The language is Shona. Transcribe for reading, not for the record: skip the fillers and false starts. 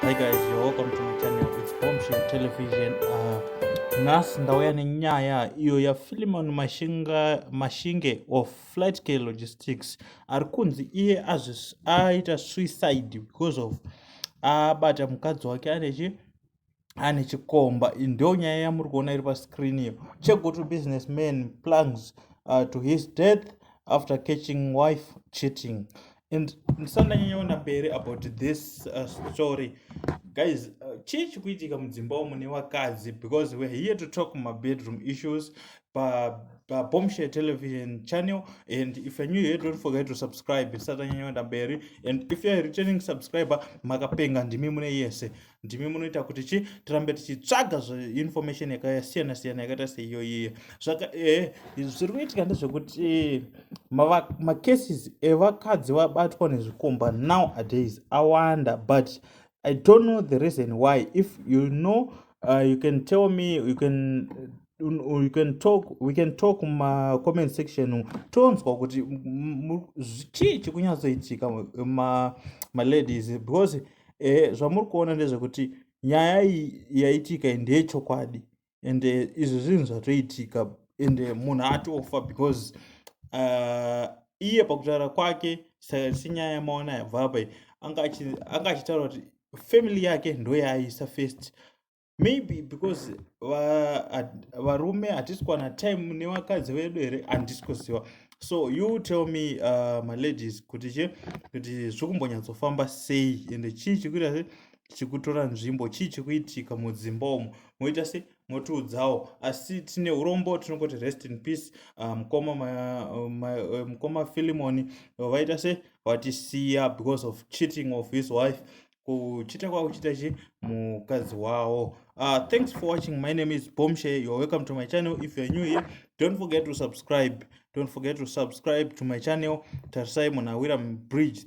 Hi guys, you're welcome to my channel. It's Bombshell Television. Nhasi ndauya nenyaya iyo yaPhilemon Mashinge of Flight Care Logistics ari kunzi iye aita suicide because of abata mukadzi wake anechi ane chikomba. Ndo nyaya yamuri kuona iri pascreen iyo. Chegutu businessman plunges to his death after catching wife cheating. And ndisati ndanyanya mberi about this story, guys, chii chikuitika mudzimba umu nevakadzi? Because we're here to talk mabedroom issues paBombshell Television channel. And if you're new here, don't forget to subscribe. Ndisati ndanyanya mberi, and if you're a returning subscriber, makapenga, ndimi mune yese, ndimi munoita kuti chi tirambe tichitsvaga information yakasiyana siyana yakaita seiyoiyo. Zviri kuitika ndezvekuti macases evakadzi vabatwa nezvikomba nowadays awanda, but I don't know the reason why. If you know, you can tell me. You can talk, we can talk mumacomment section, tonzwa kuti chii chikunyatsoitika, maladies, because zvamuri kuona ndezvekuti nyaya iyi yaitika ndeyechokwadi and izvi zvinhu zvatoitika and munhu atofa because iye pakutaura kwake, senyaya yamaona yabva apa, anga achitaura kuti family yake ndo yaaisa first. Maybe because varume hatisi kuwana time nevakadzi vedu here? Handisi kuziva. So you tell me, maladies, kuti che kuti zviri kumbonyatsofamba sei ende chii chikuita se chikutora nzvimbo, chii chikuitika mudzimba umu? Moita se motiudzawo. Asi tine urombo, tinongoti rest in peace, mukoma Philemon. Vaita se vatisiya because of cheating of his wife, kuchita kwakuchita chi mukadzi wavo. Thanks for watching. My name is Bombshe. You're welcome to my channel. If you're new here, don't forget to subscribe. Don't forget to subscribe to my channel. Tarisai munhu awira mubridge.